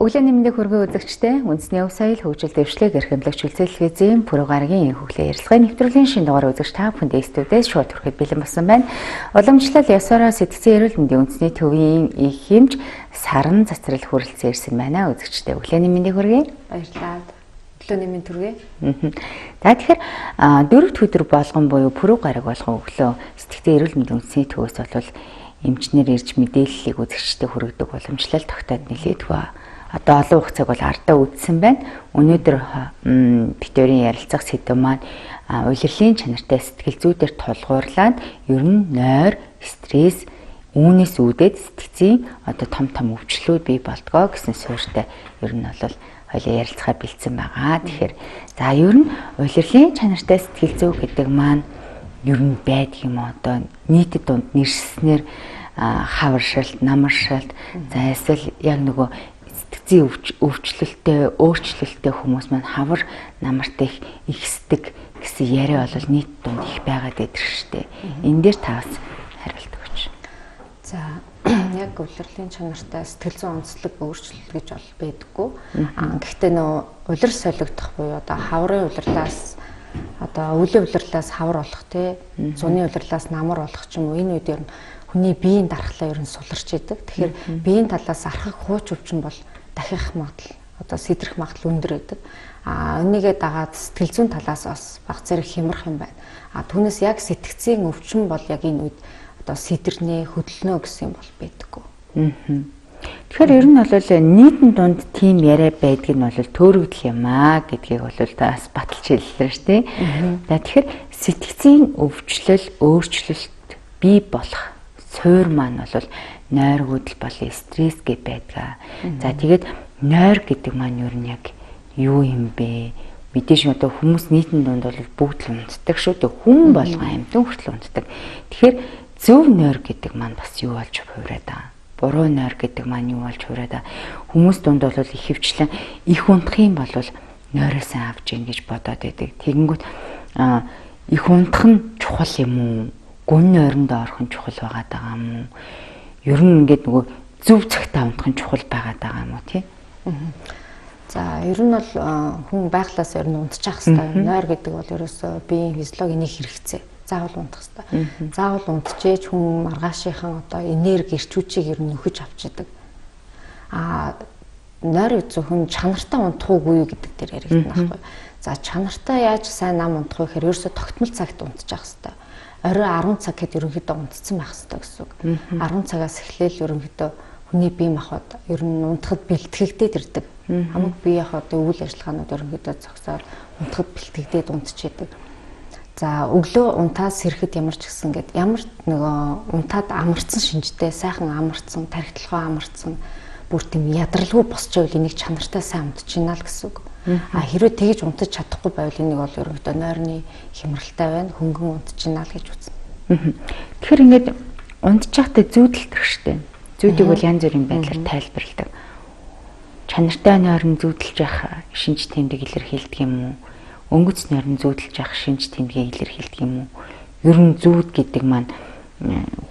Өглөөний мэндийг хүргэн үзэгчдээ үндэсний өв соёл хөгжил дэвшлиг эрхэмлэгч хөлцөө телевизийн Пүрэв гарагийн хөглөө ярилцлагын нэвтрүүлгийн шинэ дугаар үзэгч та бүхэнд студиэс шууд хүрэхэд бэлэн болсон байна. Уламжлал ёсороо сэтгцэн эрүүл мэндийн үндэсний төвийн их хэмж саран цацрал хүрэлцэн ирсэн байна. Үзэгчдээ өглөөний мэндийг хүргэе. Баярлалаа. Өглөөний мэнд хүргэе. За, тэгэхээр дөрөвт өдөр болгон буюу Пүрэв гараг болгон өглөө сэтгцэн эрүүл мэндийн үндэсний төвөөс бол эмчнэр ирж мэдээллийг үзэгчдэд хүргэдэг уламжлал тогтоод нэлээдгүй одоо олон хугацааг бол ардаа үдсэн байна. Өнөөдөр битүүрийн ярилцах сэдэв маань улирлын чанартай сэтгэл зүйдээр тулгуурлаад ер нь нойр, стресс үүнээс үүдээд сэтгцийн одоо том том өвчлүүд бий болдгоо гэсэн суурьтай ер нь бол хоёлаа ярилцахаар бэлдсэн байгаа. Тэгэхээр за, ер нь улирлын чанартай сэтгэл зүй гэдэг маань ер нь байдаг юм одоо нийтэд дунд нэрснээр хаваршилт, намаршилт, за эсвэл яг нөгөө сэтгцийн өвчлөлттэй, өөрчлөлттэй хүмүүс маань хавар намарт их ихсдэг гэсэн яриа бол нийт дунд их байгаад байдаг штэ. Энэ дээр та бас хариулт өгөөч. За, яг улирлын чанартай сэтгэл зүйн онцлог өөрчлөлт гэж бол байдаггүй. Аа, гэхдээ нөө улир солигдох буюу одоо хаврын улирлаас, одоо өвлийн улирлаас хавар болох те, зуны улирлаас намар болох ч юм уу, энэ үед ер нь хүний биеийн дархлаа ер нь суларч идэг. Тэгэхээр биеийн талаас архаг хууч өвчин бол дахих магадлал, одоо сэдрэх магадлал өндөр байдаг. А энийгээ дагаад сэтгэл зүйн талаас бас баг зэрэг хямрах юм байна. А түүнээс яг сэтгцийн өвчин бол яг энэ үед одоо сэдэрнэ, хөдөлнө гэсэн юм бол байдаггүй. Тэгэхээр ер нь бол нийтэн дунд тийм яриа байдаг нь бол төөрөгдөл юм аа гэдгийг бол бас баталж хэллээ шүү дээ. За, тэгэхээр сэтгцийн өвчлөл, өөрчлөлт бий болох суур маань бол нойргүйдэл болон стресс гэж байдаг. За, тэгээд нойр гэдэг маань юу нь яг юу юм бэ? Мэдээж одоо хүмүүс нийтэн дунд бол бүгд л унтдаг шүү дээ. Хүн болгон амьтан хүртэл унтдаг. Тэгэхээр зөв нойр гэдэг маань бас юу болж хувираад байгаа? Буруу нойр гэдэг маань юу болж хувираад байгаа? Хүмүүс дунд бол их хвчлэн их унтах юм бол нойроосоо авч ийн гэж бодоод байдаг. Тэгэнгүүт их унтах нь чухал юм уу? Гүн нойронд орох нь чухал байгаад байгаа юм уу? Ер нь ингээд нөгөө зөв цагтаа унтах нь чухал байгаад байгаа юм уу, тий? За, ер нь бол хүн байглаас ер нь унтчих хэвээр. Нойр гэдэг бол ерөөсөө биеийн физиологийн нэг хэрэгцээ. Заавал унтах хэвээр. Заавал унтжээж хүн маргаашийнхан одоо энерги, эрч хүчийг ер нь нөхөж авч идэг. А нойр зөвхөн чанартай унтах уугүй юу гэдэг дээр яригдана байхгүй. За, чанартай яаж сайн нам унтах вэ гэхээр ерөөсөө тогтмол цагт унтчих хэвээр. Орой 10 цаг гэхэд ерөнхийдөө унтцсан байх хэвээр гэсэн үг. 10 цагаас эхлээл ерөнхийдөө хүний бие махбод ер нь унтахад бэлтгэгдээд ирдэг. Хамаг бие яг одоо үйл ажиллагаанууд ерөнхийдөө зогсоод унтахад бэлтгэгдээд унтчихэдэг. За, өглөө унтаад сэрэхэд ямар ч гэсэн гээд ямар нөгөө унтаад амарцсан шинжтэй, сайхан амарцсан, тархиталгаа амарцсан, бүр тийм ядралгүй босч байвал энийг чанартай сайн унтчихна л гэсэн үг. А хэрвээ тэгж унтаж чадахгүй байвал энийг бол ерөнхийдөө нойрны хямралтай байна, хөнгөн унтчихна л гэж үзнэ. Тэгэхээр ингээд унтчих байхдаа зүүдэлдэг штеп. Зүүдийг бол янз бүрийн байдлаар тайлбарладаг. Чанартай нойрон зүүдэлж явах шинж тэмдэг илэрхийлдэг юм уу? Өнгөц нойрон зүүдэлж явах шинж тэмдгийг илэрхийлдэг юм уу? Ер нь зүүд гэдэг маань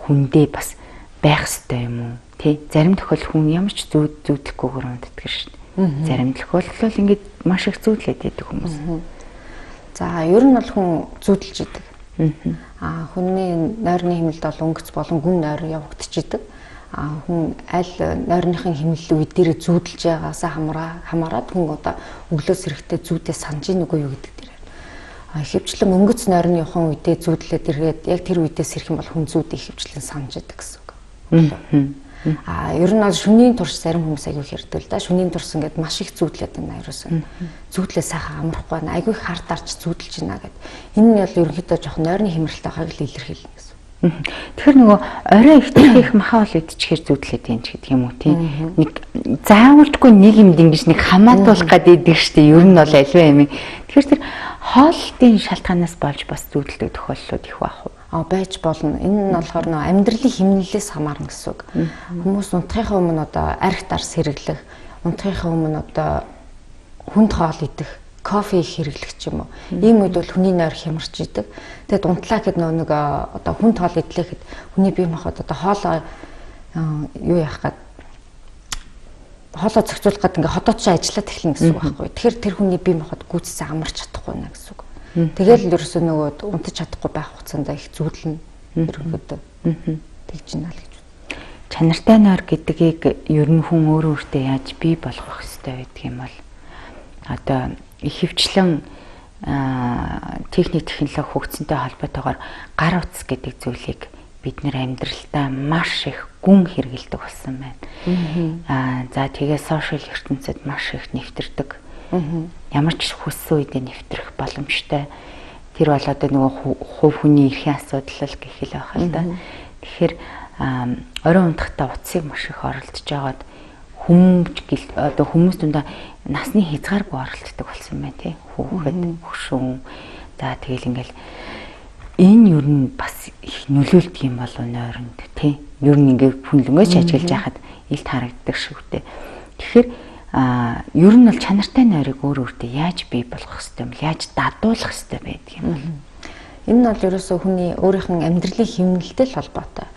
хүндээ бас байх ёстой юм уу? Тэ? Зарим тохиолдолд хүн ямар ч зүүд зүүдлэхгүйгээр унтдаг шүү дээ. Зарим тохиолдолд ингээд маш их зүүдлээд байдаг хүмүүс. За, ер нь бол хүн зүүдэлж идэг. Аа, хүний нойрны хэмнэлд бол өнгөц болон гүн нойр явагдчихэдэг. А хүн аль нойрныхын хэмнэл үе дээр зүүдэлж байгаас хамаарат хүн одоо өглөө сэрэхдээ зүүдээ санаж ийн үгүй юу гэдэг дээр. А ихэвчлэн өнгөц нойрны явахын үедээ зүүдлээд эргээд яг тэр үедээ сэрэх юм бол хүн зүүдээ ихэвчлэн санаж идэг гэсэн үг. А ер нь бол шөнийн турш зарим хүмүүс аягүй их ярьдаг л да. Шөнийн турш ингээд маш их зүүдлээд байна ерөөсөө. Зүүдлээ сайхан амрахгүй байна. Аягүй их хар дарч зүүдэлж байна гэд. Энэ нь бол ерөнхийдөө жоохон нойрны хямралтай байгааг л илэрхийлнэ гэсэн. Тэгэхээр нөгөө орой их махаа бол идчихээр зүүдлээд юм ч гэдэг юм уу, тийм. Нэг заавалжгүй нэг юм ингэж нэг хамаатуулах гээд идэг штэ. Ер нь бол альва юм. Тэгэхээр тэр хооллолтын шалтгаанаас болж бас зүүдэлдэг тохиолдлууд их байх уу? А, байж болно. Энэ нь болохоор нөө амьдралын хэмнэлээс хамаарна гэсэн үг. Хүмүүс унтахынхаа өмнө одоо арх дарс хэрэглэх, унтахынхаа өмнө одоо хүнд хоол идэх, кофе их хэрэглэх ч юм уу. Ийм үед бол хүний нойр хямарч идэг. Тэгээд унтлаа гэхэд нөө нэг одоо хүнд хоол идлээ гэхэд хүний бие махбод одоо хоолоо юу яах гээд Хоолоо зохицуулах гэдэг ингээ ходоо чи ажиллаад эхэлнэ гэсэн үг байхгүй. Тэгэхээр тэр хүний бие махбод гүйцсэн амарч чадахгүй нэ гэсэн үг. Тэгэл ерөөсөө нөгөө унтаж чадахгүй байх хугацаанд их зүудлэн ерөнхийдөө тэгж байна л гэж. Чанартай нойр гэдгийг ер нь хүн өөрөө өөртөө яаж бий болгох ёстой байдаг юм бол одоо ихэвчлэн техник технологи хөгжсөнтэй холбоотойгоор гар утас гэдэг зүйлийг бид нэр амьдралдаа маш их гүн хэрэгэлдэг болсон байна. За тэгээ сошиал ертөнцид маш их нэвтэрдэг. Ямар ч хүссэн үедээ нэвтрэх боломжтой. Тэр бол одоо нөгөө хувь хүний эрхийн асуудал л гэх л байх л да. Тэгэхээр оройн унтахтаа утсыг маш их оролдож байгаад хүмүүс одоо хүмүүс дундаа насны хязгааргүй оролддог болсон байна тий. Хүүхэд, хөшүүн. За тэгэл ингээл энэ ер нь бас их нөлөөлдөг юм болов нойронд тий. Ер нь ингээ хүнлөнгөөч ажиглаж яхад илт харагддаг шүү дээ. Тэгэхээр ер нь бол чанартай нойрыг өөр өөртөө яаж бий болгох ёстой юм бол яаж дадуулах ёстой байдаг юм бол. Энэ нь бол ерөөсөө хүний өөрийнх нь амьдралын хэмнэлтэй л холбоотой.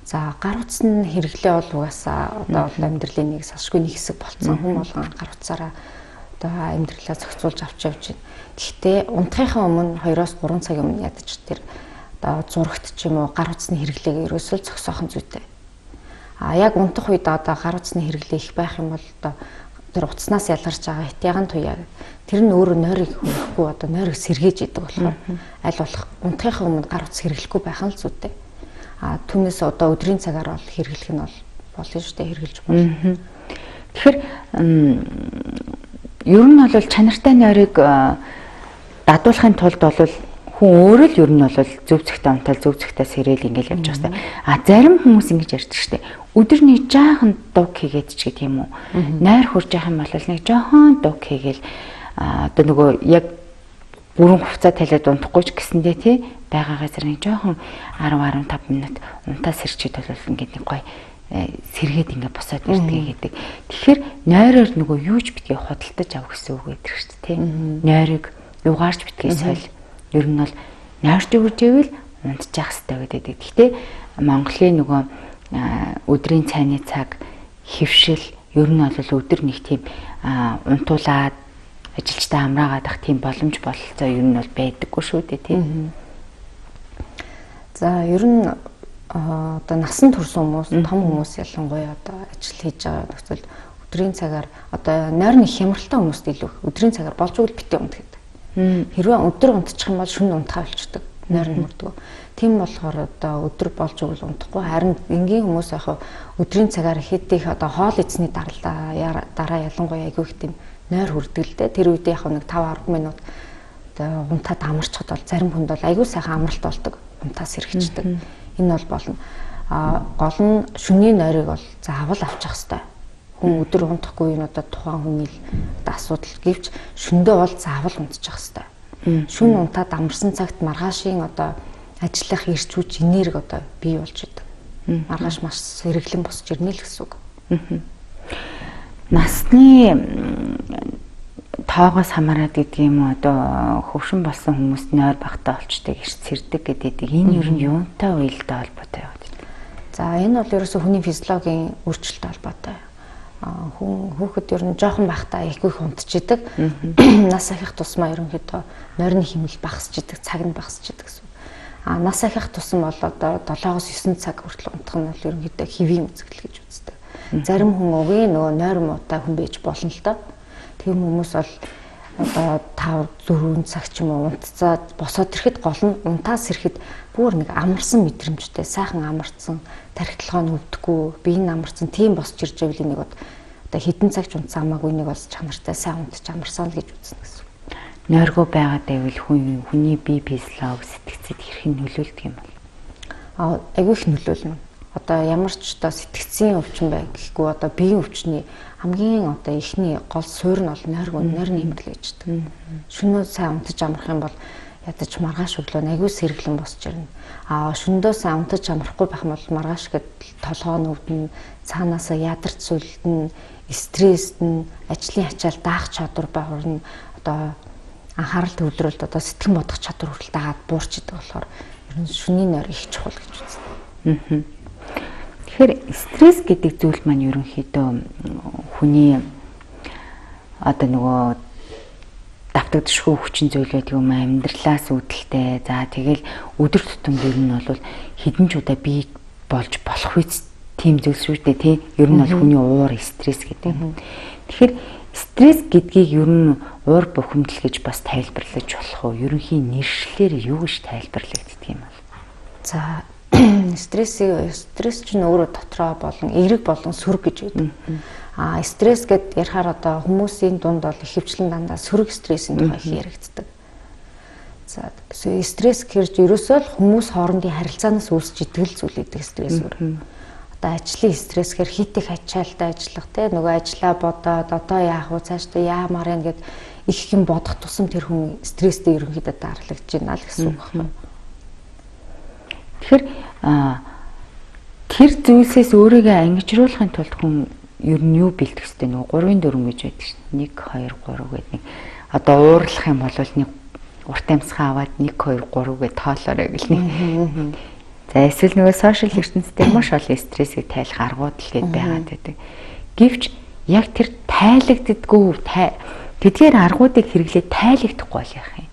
За гар утасны хэрэглээ бол угаасаа одоо бол амьдралын нэг салшгүй нэг хэсэг болцсон. Хүн болгон гар утсаараа одоо амьдралаа зохицуулж авч явж байна. Гэхдээ унтахынхаа өмнө 2-3 цагийн өмнө ядаж тэр одоо зурагт ч юм уу гар утасны хэрэглээг ерөөсөө зогсоох нь зүйтэй. А яг унтах үед одоо гар утасны хэрэглээ их байх юм бол одоо тэр утаснаас ялгарч байгаа хэтяган туяа тэр нь өөрөө нойрыг хөрөхгүй одоо нойрыг сэргээж идэг болохоор аль болох унтахынхаа өмнө гар утас хэрэглэхгүй байх нь л зүйтэй. А түүнээс одоо өдрийн цагаар бол хэрэглэх нь бол болно шүү дээ, хэрэглэж болно. Тэгэхээр ер нь бол чанартай нойрыг дадуулахын тулд бол хүн өөрөө л ер нь бол зөв зэгтээ унтаал зөв зэгтээ сэрэл ингээл явж байгаа хэвээр. А зарим хүмүүс ингэж ярьдаг шүү дээ. Өдөр нэг жаахан дуг хийгээд ч гэх юм уу. Нойр хурж явах юм бол нэг жоохон дуг хийгээл одоо нөгөө яг бүрэн хувцас талиад унтахгүй ч гэсэндээ тий байгаа газар нэг жоохон 10 15 минут унтаа сэрчээд бол ингээд нэг гоё сэргээд ингээд босоод ирдэг гэдэг. Тэгэхээр нойроор нөгөө юу ч битгий худалдаж авах гэсэн үг байдаг шүү дээ тий. Нойрыг югаарч битгий соль. Ер нь бол нойрч өгч ивэл унтчих хэрэгтэй гэдэг. Гэхдээ Монголын нөгөө өдрийн цайны цаг хөвшил ер нь бол өдөр нэг тийм унтуулад ажилчдаа амраагаад ах тийм боломж бололцоо ер нь бол байдаггүй шүү дээ тийм. За ер нь одоо насан турш хүмүүс, том хүмүүс ялангуяа одоо ажил хийж байгаа нөхцөлд өдрийн цагаар одоо нойрны хямралтай хүмүүст илүү өдрийн цагаар болж өгөл битээ унт гэдэг. Хэрвээ өдөр унтчих юм бол шөнө унтахаа болчдөг. Нойр нь мөрдөг. Тийм болохоор одоо өдөр болж өгөл унтахгүй. Харин энгийн хүмүүс яг өдрийн цагаар хэд их одоо хоол эзний дарлаа дараа ялангуяа айгүй их тийм нойр хүрдэг л дээ. Тэр үедээ яг нэг 5 10 минут одоо унтаад амарчхад бол зарим хүнд бол айгүй сайхан амралт болдог. Унтаа сэргэждэг. Энэ бол болно. А гол нь шөнийн нойрыг бол заавал авчих хэвээр. Хүн өдөр унтахгүй энэ одоо тухайн хүний л асуудал гэвч шөндөө бол заавал унтчих хэвээр. Шөнө унтаад амарсан цагт маргаашийн одоо ажиллах эрч хүч энерги одоо бий болж идэг. Маргааш маш сэргэлэн босч ирнэ л гэсэн үг. Насны тоогоос хамаарат гэдэг юм уу одоо хөвшин болсон хүмүүс нойр багтаа олчдаг эрт сэрдэг гэдэг. Энэ ер нь юунтай уялдаа холбоотой яваад байна. За энэ бол ерөөсөө хүний физиологийн өөрчлөлттэй холбоотой. Хүн хүүхэд ер нь жоохон байхдаа их их унтчихдаг. Нас ахих тусмаа ерөнхийдөө нойрны хэмнэл багасч идэг, цаг нь багасч идэг гэсэн. А нас ахих тусам бол одоо 7-оос 9 цаг хүртэл унтах нь бол ерөнхийдөө хэвийн үзэгдэл гэж үздэг. Зарим хүн угийн нөгөө нойр муутай хүн байж болно л доо. Тэр хүмүүс бол одоо 5 4 цаг ч юм уу унтцаад босоод ирэхэд гол нь унтаас ирэхэд бүр нэг амарсан мэдрэмжтэй сайхан амарцсан, тархитолгоо нь өвдөхгүй, бие нь амарсан тийм босч ирж байвал нэг одоо хэдэн цаг ч унтсан хамаагүй нэг бол чанартай сайн унтж амарсан л гэж үзнэ гэсэн. Нойргүй байгаад байвал хүний бие физиологи сэтгцэд хэрхэн нөлөөлдөг юм бол? Айгүй их нөлөөлнө. Одоо ямар ч одоо сэтгцийн өвчин бай гэхгүй одоо биеийн өвчний хамгийн одоо эхний гол суурь нь бол нойргүй нойрны хэмнэл байждаг. Шөнөө сайн унтаж амрах юм бол ядаж маргааш өглөө айгүй сэргэлэн босч ирнэ. А шөндөө сайн унтаж амрахгүй байх юм бол маргааш гэд толгой нь өвдөнө, цаанаасаа ядарч сүлдэнэ, стресстэн, ажлын ачаал даах чадвар байгуурна. Одоо анхаарал төвлөрөлт одоо сэтгэн бодох чадвар хүртэл дагаад буурч идэг болохоор ер нь шөнийн нойр их чухал гэж үздэг. Тэгэхээр стресс гэдэг зүйл маань ерөнхийдөө хүний одоо нөгөө давтагдшгүй хүчин зүйл байдаг юм, амьдралаас үүдэлтэй. За тэгэл өдөр тутамд ер нь бол хэдэн ч удаа бий болж болох үст тийм зүйл шүү дээ, тий. Ер нь бол хүний уур стресс гэдэг. Тэгэхээр стресс гэдгийг ер нь уур бухимдал гэж бас тайлбарлаж болох уу? Ерөнхий нэршлэр юу гэж тайлбарлагддаг юм бол? За, стресс чинь өөрөө дотроо болон эерэг болон сөрөг гэж байдаг. А стресс гэд ярихаар одоо хүмүүсийн дунд бол ихэвчлэн дандаа сөрөг стрессийн тухай их яригддаг. За, стресс гэхэр ерөөсөө л хүмүүс хоорондын харилцаанаас үүсч идэг л зүйл гэдэг стресс өөр. Одоо ажлын стресс гэхэр хит их ачаалтай ажиллах, те, нөгөө ажлаа бодоод одоо яах вэ, цаашдаа яамаар байна гэд их юм бодох тусам тэр хүн стресстэй ерөнхийдөө дарлагдж байна л гэсэн үг байхгүй. Тэгэхээр тэр зүйлсээс өөрийгөө ангижруулахын тулд хүн ер нь юу бэлтгэх ёстой, нөгөө 3-ын 4 гэж байдаг шин. 1 2 3 гэдэг нэг одоо уурлах юм бол нэг урт амьсгаа аваад 1 2 3 гэж тоолоорой гэл нэг. За, эсвэл нөгөө social ертөнцийн маш олон стрессийг тайлах аргууд л гээд байгаад байдаг. Гэвч яг тэр тайлагддаггүй, тэдгээр аргуудыг хэрэглээд тайлагдахгүй бол яах юм?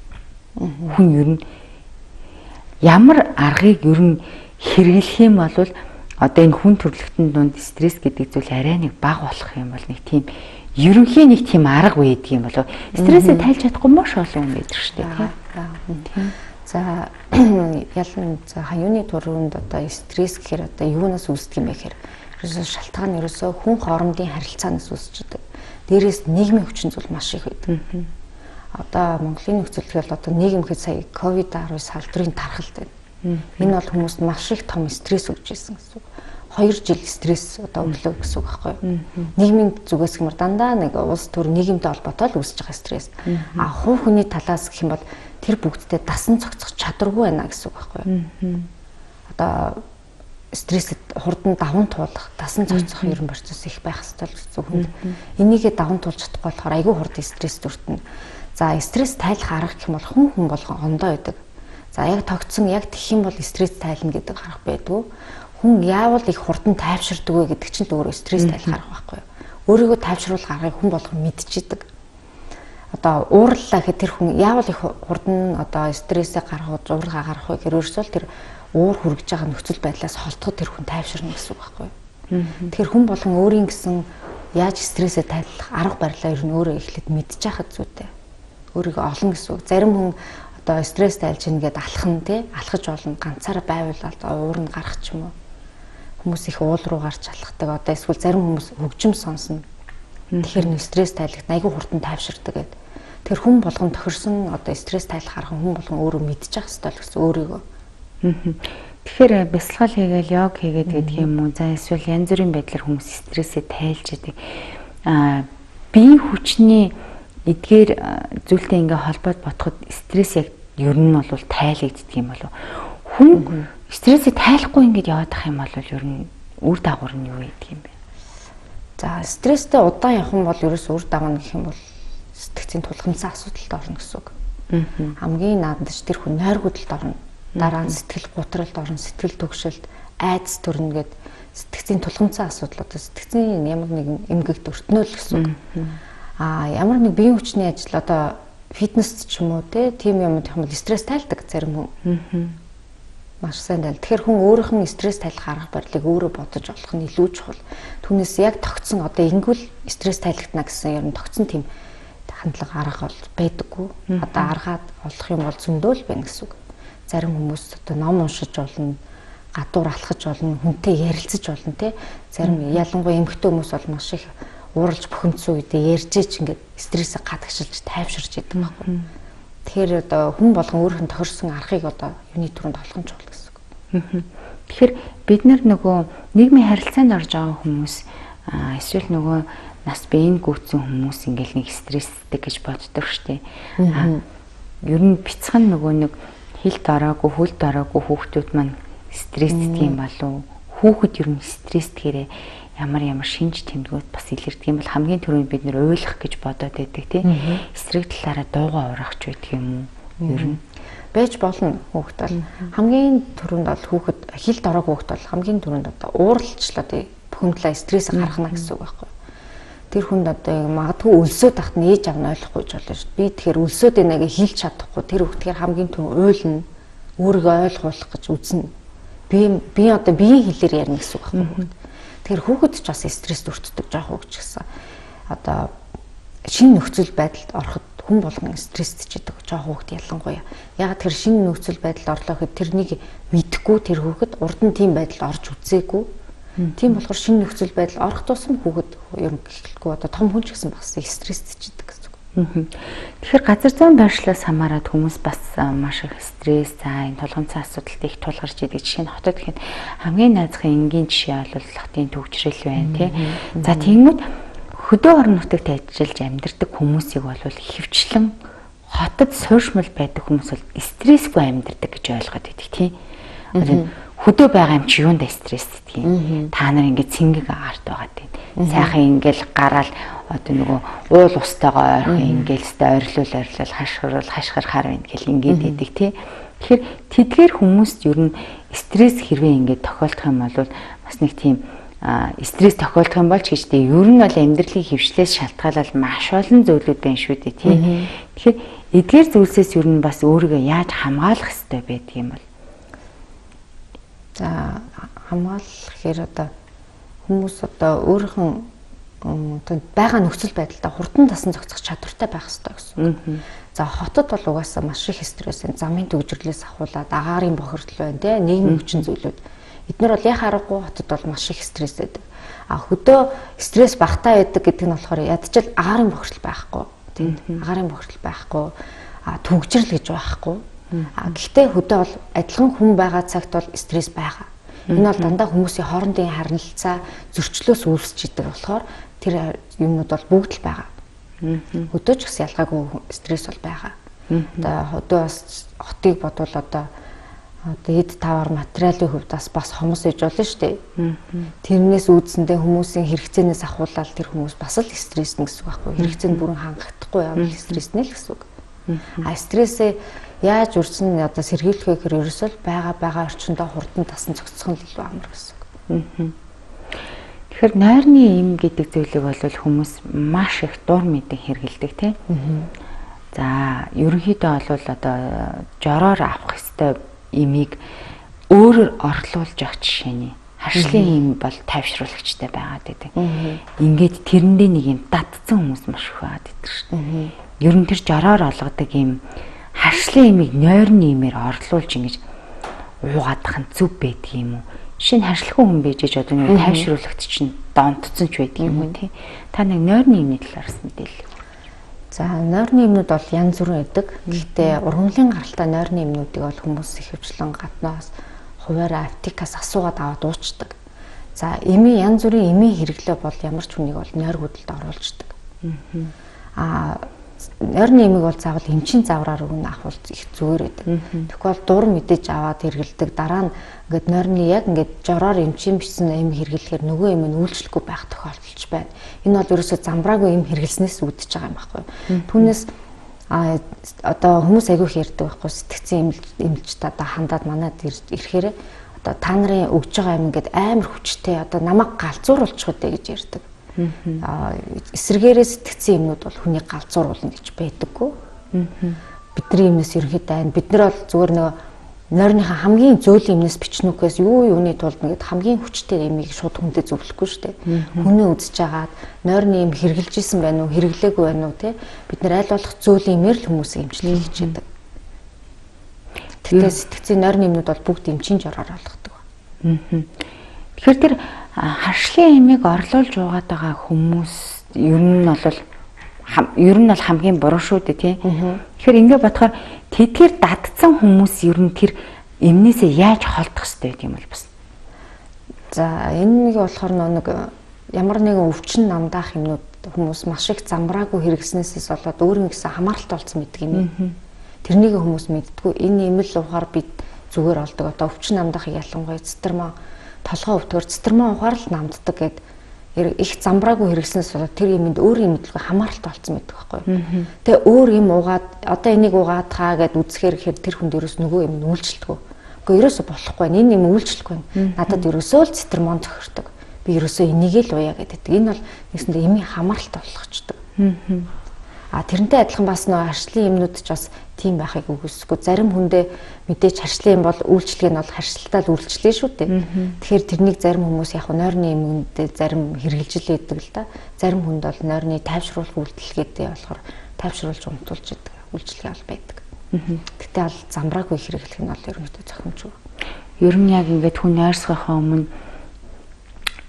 Хүн ер нь ямар аргыг ер нь хэрэглэх юм бол одоо энэ хүн төрөлхтөн дунд стресс гэдэг зүйл арай нэг бага болох юм бол нэг тийм ерөнхий нэг тийм арга байдаг юм болов? Стрессээ тайлж чадахгүй маш олон хүн байдаг шүү дээ, тийм. За, ялан за юуны түрүүнд одоо стресс гэхээр одоо юунаас үүсдэг юм бэ гэхээр ерөөсөө шалтгаан нь ерөөсөө хүн хоорондын харилцаанаас үүсч идэг. Дээрээс нийгмийн хүчин зүйл маш их байдаг. Одоо Монголын нөхцөл гэхэл одоо нийгэм гэхэд сая ковид-19 салдрын тархалт байна. Энэ бол хүмүүст маш их том стресс өгч ирсэн гэсэн үг. 2 жил стресс одоо өглөө гэсэн үг байхгүй юу? Нийгмийн зүгээс гэмээр дандаа нэг улс төр нийгэмтэй холбоотой л үүсэж байгаа стресс. А хувь хүний талаас гэх юм бол тэр бүгдтэй дасан зохицох чадваргүй байна гэсэн үг байхгүй юу? Одоо стрессэд хурдан даван туулах, дасан зохицох ерөн процесс их байх ёстой л гэсэн үг. Энийгээ даван туулж чадахгүй болохоор айгүй хурдан стресс төртөнө. За, стресс тайлах арга гэх юм бол хүн хүн болгон ондоо байдаг. За, яг тогтсон, яг тэгэх юм бол стресс тайлна гэдэг арга байдгүй. Хүн яавал их хурдан тайвширдаг вэ гэдэг чинь л өөрөө стресс тайлах арга байхгүй юу? Өөрийгөө тайвшруулах аргыг хүн болгон мэдчихэдэг. Одоо уурлаа гэхэд тэр хүн яавал их хурдан одоо стрессээ гаргах, уургаа гаргах вэ гэхээр өөрөөсөө л тэр уур хүргэж байгаа нөхцөл байдлаас холдоход тэр хүн тайвширна гэсэн үг байхгүй юу? Тэгэхээр хүн болгон өөрийн гэсэн яаж стрессээ тайлах арга барилаа ер нь өөрөө эхлээд мэдчих хад зүйтэй. Өөрийгөө олон гэсэн үг. Зарим хүн одоо стресс тайлж ийн гэдээ алхах нь, тий, алхаж болно, ганцаараа байвал уур нь гарах ч юм уу. Хүмүүс их уул руу гарч алхдаг. Одоо эсвэл зарим хүмүүс хөгжим сонсно. Тэгэхээр нэг стресс тайлахт айгүй хурдан тайвширдаг гэдэг. Тэр хүн болгон тохирсон одоо стресс тайлах арга хүн болгон өөрөө мэдчих хэвээр л гэсэн өөрийгөө. Тэгэхээр бясалгал хийгээл, йог хийгээд гэдэг юм уу? За, эсвэл янз бүрийн байдлаар хүмүүс стрессээ тайлж идэг. Биеийн хүчний эдгээр зүйлтэй ингээ холбоод бодоход стресс яг ер нь бол тайлагддаг юм болов? Хүн стрессээ тайлахгүй ингээд яваад ах юм бол ер нь үр дагавар нь юу гэдэг юм бэ? За, стресстэй удаан явах юм бол ерөөс үр дагавар гэх юм бол сэтгцийн тулгамдсан асуудалд орно гэсэн үг. Хамгийн наадаж тэр хүн нойргүйдэлд орно. Дараа нь сэтгэл гутралд орно, сэтгэл түгшэлд, айдас төрнө гэд сэтгцийн тулгамдсан асуудал, одоо сэтгцийн ямар нэгэн эмгэгт өртнө л гэсэн үг. Ямар нэг биеийн хүчний ажил, одоо фитнес ч юм уу, тийм юм гэх юм бол стресс тайлдаг зарим хүн. Маш сайн тайл. Тэгэхээр хүн өөрийнх нь стресс тайлах арга барилыг өөрөө бодож олох нь илүү чухал. Түүнээс яг тогтсон одоо ингэвэл стресс тайлагдана гэсэн ер нь тогтсон тийм хандлага, арга бол байдаггүй. Одоо аргаад олох юм бол зөндөө л байна гэсэн үг. Зарим хүмүүс одоо ном уншиж болно, гадуур алхаж болно, хүнтэй ярилцаж болно, те. Зарим ялангуяа эмэгтэй хүмүүс бол маш их ууралж бухимдсан үедээ ярьж ич ингээд стрессээ гадагшилж тайвширч идэг байхгүй. Тэгэхээр одоо хүн болгон өөрийнх нь тохирсон аргыг одоо юуны түрүүнд олох нь чухал гэсэн үг. Тэгэхээр бид нар нөгөө нийгмийн харилцаанд орж байгаа хүмүүс, эсвэл нөгөө нас биеийн гүйцэн хүмүүс ингээл нэг стресстэй гэж боддог штеп. Ер нь бяцхан нөгөө нэг хилд ороогүй, хөлд ороогүй хүүхдүүд маань стресстэй юм болов? Хүүхэд ер нь стресстгэрээ ямар ямар шинж тэмдгүүд бас илэрдэг юм бол хамгийн түрүүнд бид нэр уйлах гэж бодоод байдаг, тий. Эсрэг талаараа дуугаа уурах ч байдаг юм уу? Ер нь. Байж болно хүүхэд бол. Хамгийн түрүүнд бол хүүхэд хилд ороогүй хүүхэд бол хамгийн түрүүнд одоо ууралчлаа тий бухимдлаа стрессээ гаргана гэсэн үг байхгүй. Тэр хүнд одоо магадгүй өлсөөд тахт нээж аав нь ойлгохгүй ч болно шүү. Би тэгэхээр өлсөөд байна гэж хэлж чадахгүй тэр хүүхдгээр хамгийн түрүүн уйлна. Өөрийгөө ойлгуулах гэж үзнэ. Би одоо биеийн хэлээр ярина гэсэн үг байхгүй. Тэгэхээр хүүхэд ч бас стресст өртдөг жоох хүүхд ч гэсэн. Одоо шинэ нөхцөл байдалд ороход хүн болгон стресстэй ч гэдэг жоох хүүхд ялангуяа. Яг тэр шинэ нөхцөл байдалд орлоо гэхэд тэрнийг мэдэхгүй тэр хүүхэд урд нь тийм байдалд орж үзээгүй. Тийм болохоор шинэ нөхцөл байдал орох тусам хүүхэд ер нь гэхэлгүй одоо том хүн ч гэсэн бас стресстэй ч гэдэг гэсэн үг. Тэгэхээр газар зүйн байршлаас хамаарат хүмүүс бас маш их стресс, за энэ тулгамцсан асуудалтай их тулгарч идэг. Жишээ нь хотод гэхэд хамгийн наазахын энгийн жишээ бол хотын төвчрэл байна тий. За тэгмүүд хөдөө орон нутагт ажиллаж амьдардаг хүмүүсийг бол хөвчлэн хотод суурьшмал байдаг хүмүүс бол стрессгүй амьдардаг гэж ойлгоод байдаг тий. Хөдөө байгаа юм чи юундаа стресстэй юм. Та нар ингээд цэнгэг агаарт байгаа тийм. Сайхан ингээл гараал одоо нөгөө уул устайгаа ойрхон ингээл өстэй ойрлуул ойрлол хашгирвал хашгирхаар байна гэл ингээд идэг тий. Тэгэхээр тэдгээр хүмүүст ер нь стресс хэрвээ ингээд тохиолдох юм бол бас нэг тийм стресс тохиолдох юм бол ч гэж тий ер нь бол амьдралын хөвшлээс шалтгаалал маш олон зүйлүүд байна шүү дээ тий. Тэгэхээр эдгээр зүйлсээс ер нь бас өөрийгөө яаж хамгаалах ёстой байдаг юм бол? За хамгаалах гэхээр одоо хүмүүс одоо өөрийнх нь одоо байгаа нөхцөл байдалтай хурдан тасан зохицох чадвартай байх ёстой гэсэн. За хотод бол угаасаа маш их стресс байна. Замын төгжрлээс ахуулаад агаарын бохирдол байна тий нийгмийн хүчин зүйлүүд. Эднэр бол яхаа аргагүй хотод бол маш их стресс байдаг. А хөдөө стресс багтаа байдаг гэдэг нь болохоор ядчил агаарын бохирдол байхгүй. Тийм агаарын бохирдол байхгүй. А түгжрэл гэж байхгүй. А гэхдээ хөдөө бол адилхан хүн байгаа цагт бол стресс байгаа. Энэ бол дандаа хүмүүсийн хоорондын харилцаа зөрчлөөс үүсч идэг болохоор тэр юмнууд бол бүгд л байгаа. Хөдөө ч гэсэн ялгаагүй стресс бол байгаа. Одоо хөдөө бас хотыг бодвол одоо эд тавар материалын хувьд бас хомос иж болно шүү дээ. Тэрнээс үүдсэндээ хүмүүсийн хэрэгцээнээс ахуулаад тэр хүмүүс бас л стресснэ гэсэн үг байхгүй. Хэрэгцээ нь бүрэн хангахдахгүй явбал стресснэ л гэсэн үг. А стрессээ яаж үрсэн одоо сэргийлэх вэ гэхээр ерөөсөө л байгаа орчиндөө хурдан тасан зохицох нь илүү амар гэсэн үг. Тэгэхээр нойрны эм гэдэг зүйлийг бол хүмүүс маш их дур мэдэн хэрэгэлдэг тий. За ерөнхийдөө бол одоо жороор авах ёстой эмийг өөрөөр орлуулж явах жишээний харшлын эм бол тайвшруулагчтай байгаад байдаг. Ингээд тэрэндээ нэг юм датцсан хүмүүс маш их байгаад байдаг шүү дээ. Ер нь тэр жороор олгодог юм харшлын эмийг нойрны эмээр орлуулж ингэж уугаадах нь зүв байдаг юм уу? Жишээ нь харшлахгүй хүн байж аж одоо нэг тайвшруулагч чинь донтцсон ч байдаг юм уу тий. Та нэг нойрны эмний талаар бас мэдээлэл. За нойрны эмнүүд бол янз бүрийн байдаг. Гэхдээ ургамлын гаралтай нойрны эмнүүдийг бол хүмүүс ихэвчлэн гаднаас хуваараа аптекаас асуугаад аваад уучдаг. За эмийн янз бүрийн эмийн хэрэглээ бол ямар ч хүнийг бол нойр хөдөлд оруулждаг. А нойрны эмийг бол заавал эмчийн завраар өгнө авах бол их зүгээр байдаг. Тэгэхгүй бол дур мэдээж аваад хэрэглэдэг. Дараа нь ингээд нойрны яг ингээд жороор эмчийн бичсэн эм хэрэглэхээр нөгөө эм нь үйлчлэхгүй байх тохиолдолч байна. Энэ бол ерөөсөө замбраагүй эм хэрэглэснээс үүдэж байгаа юм байхгүй. Түүнээс одоо хүмүүс айгүй их ярьдаг байхгүй сэтгцэн эмэлж одоо хандаад манад ирэхээр одоо та нарын өгж байгаа юм ингээд амар хүчтэй одоо намайг галзууруулчих үү гэж ярьдаг. Эсвэргээрээ сэтгцэн юмнууд бол хүний галзууруулна гэж байдаггүй. Бидний юмнаас ерөнхийдөө айн бид нар бол зүгээр нөгөө нойрныхаа хамгийн зөөлөн юмнаас бичнүүхээс юуны тулд нэгэд хамгийн хүчтэй юмыг шууд хүндээ зөвлөхгүй шүү дээ. Хүнээ үзэж агаад нойрны юм хэрглэж исэн байна уу, хэрэглээгүй байна уу те. Бид нар аль болох зөөлөн юмээр л хүмүүсийг эмчлэх хичээдэг. Тэгэхээр сэтгцийн нойрны юмнууд бол бүгд эмчийн жороор олгодог. Тэгэхээр тэр харшлын эмийг орлуулж уугаад байгаа хүмүүс ер нь бол хамгийн буруу шүү дээ тий. Тэгэхээр ингэ бодохоор тэдгээр дадсан хүмүүс ер нь тэр эмнээсээ яаж холдох ёстой гэдэг юм бол бас. За энэ нэг болохоор нэг ямар нэгэн өвчин намдаах юмнууд хүмүүс маш их замбраагүй хэрэгснээсээс болоод өөр юм гэсэн хамааралтай болсон мэддэг юм. Тэрнийг хүмүүс мэддэггүй. Энэ эм л уухаар бид зүгээр олдог. Одоо өвчин намдаахыг ялангуяа цэцэрмаа толгой өвтгөр цэцэрмаа ухаар л намддаг гэд Их замбраагүй хэрэглэснээс болоод тэр юмд өөр юм мэдлгүй хамааралтай болсон байдаг байхгүй юу. Тэгээ өөр юм уугаад одоо энийг уугаад хаа гэд үзэхээр гэхээр тэр хүнд ерөөс нөгөө юм нь үйлчлдэг. Үгүй ерөөсө болохгүй. Энэ юм үйлчлэхгүй. Надад ерөөсөө л цитрамон тохирдог. Би ерөөсөө энийг л ууя гэдэг. Энэ бол нэгсэндээ эмийн хамааралтай болгочдөг. А тэрнтэй адилхан бас нөө харшлын юмнууд ч бас тийм байхыг үгүйсэхгүй. Зарим хүндээ мэдээж харшлын юм бол үйлчлэг нь бол харшлтаа л үйлчлээ шүү дээ. Тэгэхээр тэрнийг зарим хүмүүс яг нойрны юмнуудээ зарим хэрэгжилж л байдаг л да. Зарим хүнд бол нойрны тайвшруулах үйлдэл гэдэг болохоор тайвшруулж унтуулж идэг үйлчлэгээ бол байдаг. Гэтэ бол замбраагүй хэрэглэх нь бол ерөнхийдөө зохимжгүй. Ер нь яг ингээд хүн нойрсохоо өмнө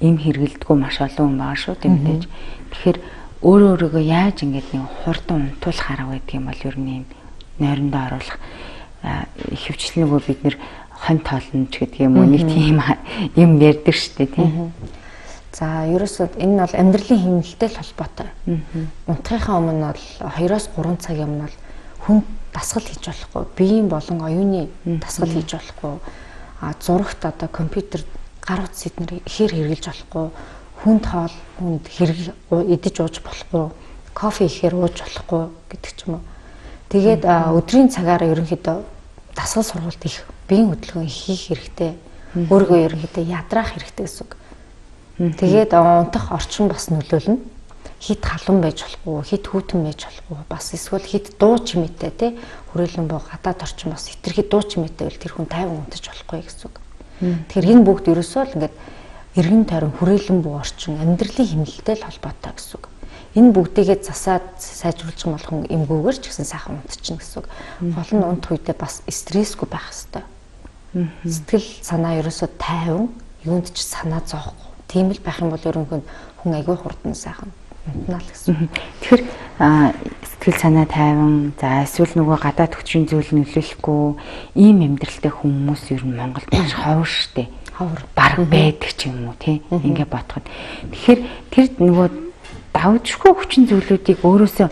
им хэрэгэлдэггүй маш олон хүн байгаа шүү дээ мэдээж. Тэгэхээр өөрөө өөрийгөө яаж ингээд нэг хурдан унтуулах арга байдаг юм бол ер нь юм нойрондоо оруулах ихэвчлэн нөгөө бид нэр хон тоолно ч гэдэг юм уу нэг тийм юм ярьдаг шүү дээ тийм. За ерөөсөө энэ нь бол амьдралын хэмнэлтэй л холбоотой. Унтахынхаа өмнө бол 2-3 цагийн өмнө бол хүн дасгал хийж болохгүй. Биеийн болон оюуны дасгал хийж болохгүй. А зурагт одоо компьютер гар утас эднэр ихээр хэрэглэж болохгүй. Хүнд хоол хүнд хэрэг идэж ууж болохгүй. Кофе ихээр ууж болохгүй гэдэг ч юм уу. Тэгээд өдрийн цагаараа ерөнхийдөө дасгал сургалт их биеийн хөдөлгөөн хийх хэрэгтэй. Өөрийгөө ерөнхийдөө ядраах хэрэгтэй гэсэн үг. Тэгээд унтах орчин бас нөлөөлнө. Хит халуун байж болохгүй, хит хүйтэн байж болохгүй. Бас эсвэл хит дуу чимээтэй тий хүрээлэн боо гадаад орчин бас хитрхи дуу чимээтэй байвал тэр хүн тайван унтаж болохгүй гэсэн үг. Тэгэхээр энэ бүгд ерөөсөө л ингээд эргэн тойрон хүрээлэн буу орчин амьдралын хэмнэлтэй л холбоотой гэсэн үг. Энэ бүгдийгээ засаад сайжруулах юм бол хүн эмгүүгээр ч гэсэн сайхан унтчихна гэсэн үг. Гол нь унтах үедээ бас стрессгүй байх хэрэгтэй. Сэтгэл санаа ерөөсөө тайван, юунд ч санаа зовхгүй. Тийм л байх юм бол ерөнхийдөө хүн айгүй хурдан сайхан унтнаа л гэсэн. Тэгэхээр сэтгэл санаа тайван, за эсвэл нөгөө гадаад хүчин зүйл нөлөөлөхгүй ийм амьдралтай хүмүүс ер нь Монголд маш ховор штэ. Ховор баг байдаг ч юм уу тий. Ингээ бодоход. Тэгэхээр тэр нөгөө давжгүй хүчин зүйлүүдийг өөрөөсөө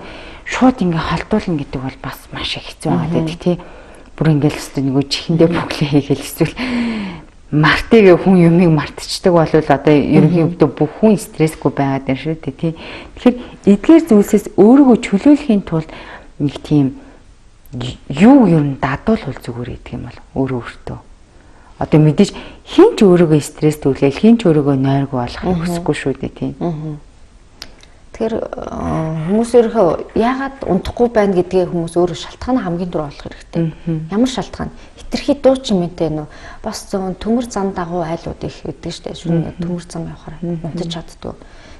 шууд ингээ холдуулна гэдэг бол бас маш их хэцүү байгаа гэдэг тий. Бүр ингээл өстө нөгөө чихэндээ бүглээ хийгээл эсвэл мартыг хүн юмыг мартчихдаг бол одоо ерөнхийдөө бүх хүн стрессгүй байгаад байна шүү дээ тий. Тэгэхээр эдгээр зүйлсээс өөрийгөө чөлөөлөхийн тулд нэг тийм юу ер нь дадуулвал зүгээр гэдэг юм бол өөрөө өөртөө. Одоо мэдээж хин ч өөрийгөө стресс түлээл хин ч өөрийгөө нойргүй болохыг хүсэхгүй шүү дээ тий. Тэгэхээр хүмүүс өөрийнхөө яагаад унтахгүй байна гэдгээ хүмүүс өөрөө шалтгаан хамгийн түрүү олох хэрэгтэй. Ямар шалтгаан? Хитрхи дуу чимээтэй нөө бас зөөн төмөр зам дагуу айлууд их өгдөг штэ. Шүн төмөр зам явахаар унтаж чаддгүй.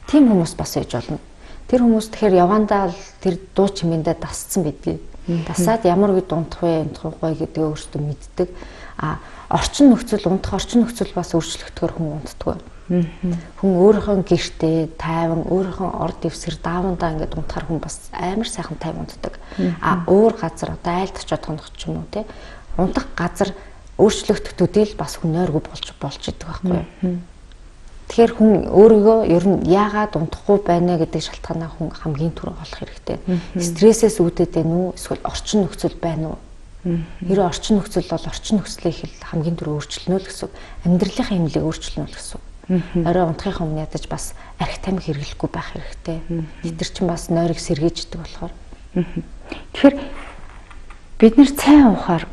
Тийм хүмүүс бас ээж болно. Тэр хүмүүс тэгэхээр явандаа л тэр дуу чимээндээ дасцсан байдгийг. Дасаад ямар үед унтах вэ, унтах уу гэдгээ өөрсдөө мэддэг. А орчин нөхцөл унтах орчин нөхцөл бас өөрчлөгдөхөөр хүн унтдаггүй. Хүн өөрийнхөө гэртээ тайван, өөрийнхөө ор дэвсгэр даавандаа ингээд унтахаар хүн бас амар сайхан тайван унтдаг. А өөр газар одоо айлд очиод тонох ч юм уу те. Унтах газар өөрчлөгдөх төдийл бас хүн нойргүй болж идэг байхгүй юу? Тэгэхээр хүн өөрийгөө ер нь яагаад унтахгүй байна гэдэг шалтгаанаа хүн хамгийн түрүү олох хэрэгтэй. Стрессээс үүдээд байна уу? Эсвэл орчин нөхцөл байна уу? Хэрэв орчин нөхцөл бол орчин нөхцөлийг хамгийн түрүү өөрчилнө л гэсэн үг. Амьдралынхаа хэмнэлийг өөрчилнө л гэсэн үг. Орой унтахын өмнө ядаж бас арх тамхи хэрэглэхгүй байх хэрэгтэй. Тэд нар чинь бас нойрыг сэргээждэг болохоор. Тэгэхээр бид нэр цай уухаар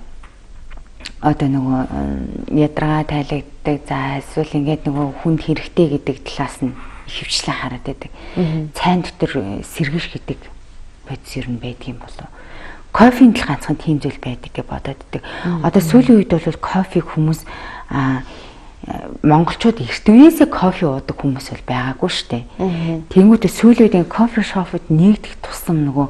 одоо нөгөө ядаргаа тайлагддаг, за эсвэл ингээд нөгөө хүнд хэрэгтэй гэдэг талаас нь ихэвчлэн хараад байдаг. Цайн дотор сэргэж гэдэг бодис ер нь байдаг юм болов уу? Кофеийн л ганцхан тийм зүйл байдаг гэж бодоод байдаг. Одоо сүүлийн үед бол кофег хүмүүс монголчууд эрт үеэсээ кофе уудаг хүмүүс бол байгаагүй шүү дээ. Тэнгүүтээ сүүлийн үед кофе шопууд нэгдэх тусам нөгөө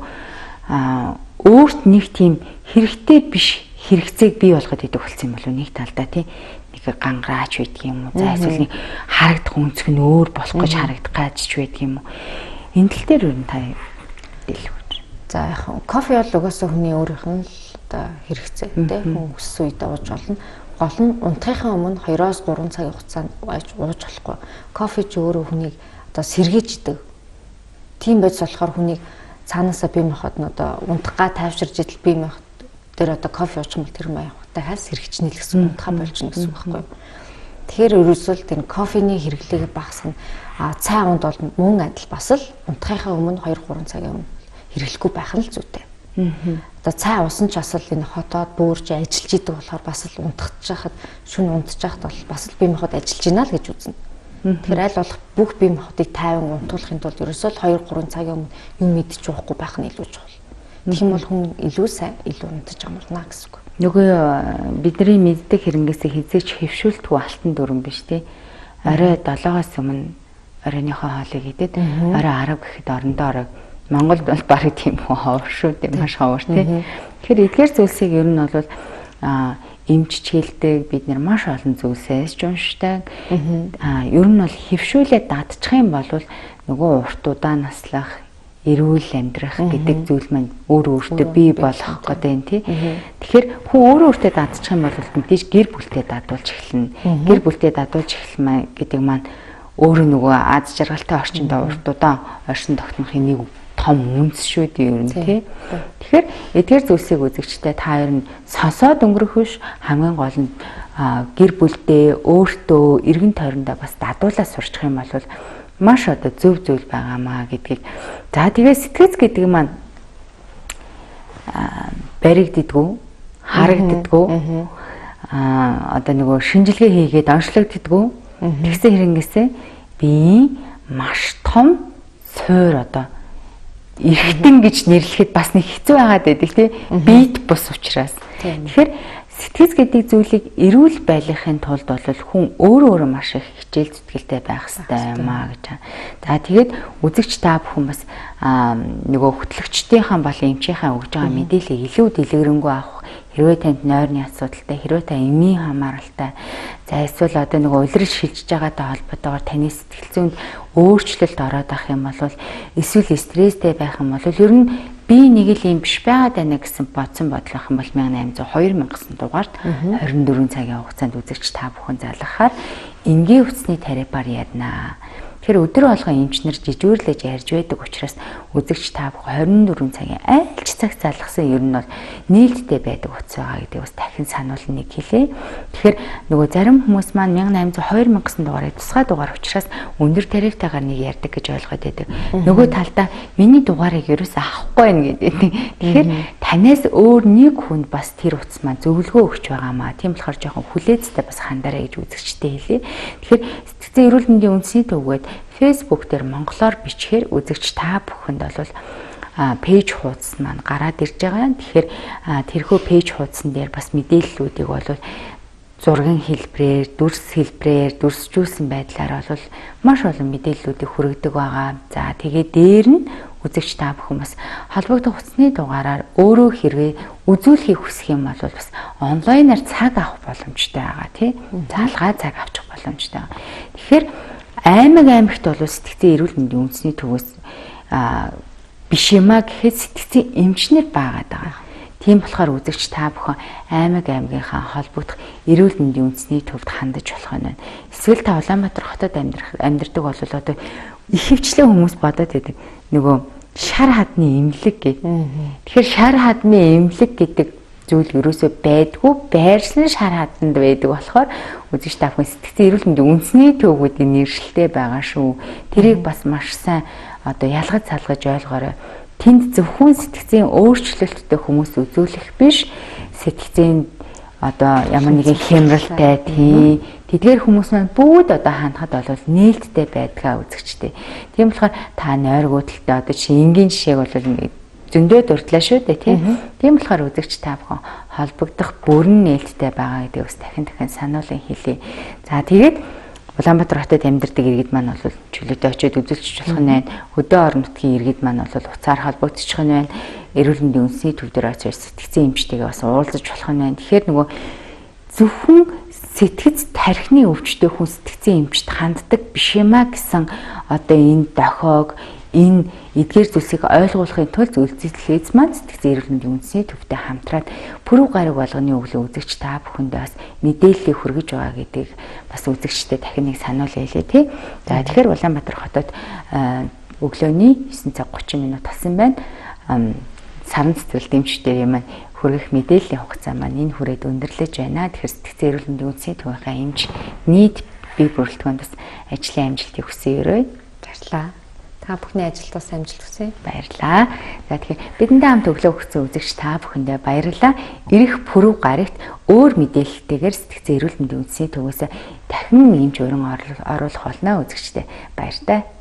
өөрт нэг тийм хэрэгтэй биш хэрэгцээг бий болгоод идэг болсон юм болов нэг талдаа тий. Нэг гангараач байдаг юм уу? За эсвэл нэг харагдах өнцөг нь өөр болох гэж харагдах гаж ч байдаг юм уу? Энэ тал дээр ер нь та дэлгүүр. За яг кофе бол угаасаа хүний өөрийнх нь л одоо хэрэгцээ тий. Хүн хүссэн үед ууж болно. Гол нь унтахынхаа өмнө 2-3 цагийн хугацаанд ууж болохгүй. Кофе ч өөрөө хүнийг одоо сэргийж идэг. Тийм байж болохоор хүнийг цаанаасаа бие махбод нь одоо унтах га тайвширж идэл бие махбод дээр одоо кофе уучих юм бол тэр маяг дахиад сэргийчнэ л гэсэн унтахаа болчихно гэсэн үг байхгүй юу? Тэгэхээр ерөөсөө л тэр кофений хэрэглээг багасгах, цай унд бол мөн адил бас л унтахынхаа өмнө 2-3 цагийн өмнө хэрэглэхгүй байх нь л зүйтэй. Одоо цай уусан ч бас л энэ хотоод бөөрж ажиллаж идэг болохоор бас л унтах шөнө унтчих бол бас л бие махбод ажиллаж байна л гэж үзнэ. Тэгэхээр аль болох бүх бие махбодыг тайван унтуулахын тулд ерөөсөө л 2-3 цагийн өмнө юм идэж уухгүй байх нь илүү чухал. Тэгэх юм бол хүн илүү сайн илүү унтаж амарна гэсэн үг. Нөгөө бидний мэддэг хэрэгээс хизээч хэвшүүлтгүй алтан дүрэн биш тий. Орой 7-оос өмнө оройныхоо хоолыг идээд орой 10 гэхэд орондоо орог. Монголд бол бараг тийм хүн ховор шүү дээ, маш ховор тий. Тэгэхээр эдгээр зүйлсийг ер нь бол эмчч хэлдэг, бид нэр маш олон зүйлсээс ч уншдаг. Ер нь бол хэвшүүлээ дадчих юм бол нөгөө урт удаан наслах, эрүүл амьдрах гэдэг зүйл маань өөр өөртөө бий болох гэдэг юм тий. Тэгэхээр хүн өөрөө өөртөө дадчих юм бол мэдээж гэр бүлтэй дадуулж эхэлнэ. Гэр бүлтэй дадуулж эхэлмэ гэдэг маань өөрөө нөгөө аз жаргалтай орчинд урт удаан оршин тогтнохын нэг том үнс шүү дээ ер нь тий. Тэгэхээр эдгээр зүйлсийг үзэгчтэй та ер нь сонсоод өнгөрөх биш, хамгийн гол нь гэр бүлдээ өөртөө эргэн тойрондоо бас дадуулаа сурчих юм бол маш одоо зөв зүйл байгаамаа гэдгийг. За тэгээ сэтгэц гэдэг маань баригддаггүй, харагддаггүй, одоо нөгөө шинжилгээ хийгээд онцлогддоггүй. Тэгсэн хэрэгээсээ биеийн маш том суур одоо эргэтэн гэж нэрлэхэд бас нэг хэцүү байгаад байдаг тий. Биет бус учраас. Тэгэхээр сэтгэц гэдэг зүйлийг эрүүл байлгахын тулд бол хүн өөрөө өөрөө маш их хичээл зүтгэлтэй байх хэрэгтэй юм аа гэж. За тэгээд үзэгч та бүхэн бас нөгөө хөтлөгчдийнхаа болон эмчийнхаа өгж байгаа мэдээллийг илүү дэлгэрэнгүй авах, хэрвээ танд нойрны асуудалтай, хэрвээ та эмийн хамааралтай, за эсвэл одоо нөгөө улирал шилжиж байгаатай холбоотойгоор таны сэтгэл зүйнд өөрчлөлт ороод ах юм бол эсвэл стресстэй байх юм бол ер нь би нэг л юм биш байгаад байна гэсэн бодсон бодол байх юм бол 1800 2000 гэсэн дугаард 24 цагийн хугацаанд үзэгч та бүхэн залгахаар энгийн утасны тарифаар ярина. Тэгэхээр өдөр болгон эмч нар жижүүрлэж ярьж байдаг учраас үзэгч та бүхэн 24 цагийн аль ч цаг залгасан ер нь бол нээлттэй байдаг утас байгаа гэдгийг бас дахин сануулна нэг хэлье. Тэгэхээр нөгөө зарим хүмүүс маань 1800 2000 гэсэн дугаарыг тусгай дугаар учраас өндөр тарифтайгаар нэг ярьдаг гэж ойлгоод байдаг. Нөгөө талдаа миний дугаарыг ерөөсөө авахгүй байна гэдэг. Тэгэхээр танаас өөр нэг хүнд бас тэр утас маань зөвлөгөө өгч байгаамаа. Тийм болохоор жоохон хүлээцтэй бас хандараа гэж үзэгчтэй хэлье. Тэгэхээр сэтгцэн эрүүл мэндийн үндэсний төвгээд Facebook дээр монголоор бичгээр үзэгч та бүхэнд бол пэйж хуудас маань гараад ирж байгаа. Тэгэхээр тэрхүү пэйж хуудсан дээр бас мэдээллүүдийг бол зургийн хэлбэрээр, дүрс хэлбэрээр, дүрсжүүлсэн байдлаар бол маш олон мэдээллүүдийг хүргэдэг байгаа. За тэгээд дээр нь үзэгч та бүхэн бас холбогдох утасны дугаараар өөрөө хэрвээ үзүүлэхийг хүсэх юм бол бас онлайнаар цаг авах боломжтой байгаа тий. Залгаа цаг авчих боломжтой байгаа. Тэгэхээр аймаг аймагт бол сэтгцэн эрүүл мэндийн үндэсний төвөөс биш юмаа гэхэд сэтгцэн эмчнэр баагаад байгаа. Тийм болохоор үзэгч та бүхэн аймаг аймгийнхаа холбогдох эрүүл мэндийн үндэсний төвд хандаж болох нь байна. Эсвэл та Улаанбаатар хотод амьдардаг бол одоо ихэвчлэн хүмүүс бодоод байдаг. Нөгөө шар хадны эмнэлэг гэдэг. Тэгэхээр шар хадны эмнэлэг гэдэг зүйл ерөөсөө байдгүй, байршлан шар хаданд байдаг болохоор үзэгч та бүхэн сэтгцэн эрүүл мэндийн үндэсний төвүүдийн нэршилтэй байгаа шүү. Тэрийг бас маш сайн одоо ялгаж салгаж ойлгоорой. Тэнд зөвхөн сэтгцийн өөрчлөлттэй хүмүүс үзүүлэх биш, сэтгцийн одоо ямар нэгэн хямралтай тийм тэдгээр хүмүүс маань бүгд одоо хандхад бол нээлттэй байдгаа үзэгчтэй. Тийм болохоор та нойргүйдэлтэй одоо чи энгийн жишээг бол ингээд зөндөө дурдлаа шүү дээ тийм. Тийм болохоор үзэгч та бүхэн холбогдох бүрэн нээлттэй байгаа гэдгийг бас дахин дахин сануулan хэлье. За тэгээд Улаанбаатар хотод амьдардаг иргэд маань бол чөлөөтэй очиод үзүүлчих болох нь байна. Хөдөө орон нутгийн иргэд маань бол утсаар холбогдчих нь байна. Эрүүл мэндийн үндэсний төв дээр очиж сэтгцэн эмчтэйгээ бас уулзаж болох нь байна. Тэгэхээр нөгөө зөвхөн сэтгэц тархины өвчтөй хүн сэтгцэн эмчт ханддаг биш юм а гэсэн одоо энэ дохиог энэ эдгээр зүйлсийг ойлгуулахын тулд үйлдвэрлэлээс маань сэтгцэн эрүүл мэндийн үндэсний төвтэй хамтраад пүрэв гариг болгоны өглөө үзэгч та бүхэндээ бас мэдээллийг хүргэж байгаа гэдгийг бас үзэгчдэд дахин нэг сануулъя лээ тий. За тэгэхээр Улаанбаатар хотод өглөөний 9 цаг 30 минут болсон байна. Саран цэцэрлэгт эмчдэрийн маань хүргэх мэдээллийн хугацаа маань энэ хүрээд өндөрлөж байна. Тэгэхээр сэтгцэн эрүүл мэндийн үндэсний төвийнхээ эмч нийт бие бүрэлдэхүүнд бас ажлын амжилтыг хүсье өрөөе. Баярлалаа. Та бүхний ажилд бас амжилт хүсье. Баярлалаа. За, тэгэхээр бидэнтэй хамт өглөө өгсөн үзэгч та бүхэндээ баярлалаа. Ирэх пүрэв гарагт өөр мэдээлэлтэйгээр сэтгцэн эрүүл мэндийн үндэсний төвөөс дахин эмч урин оруулах болно, үзэгчдээ. Баяртай.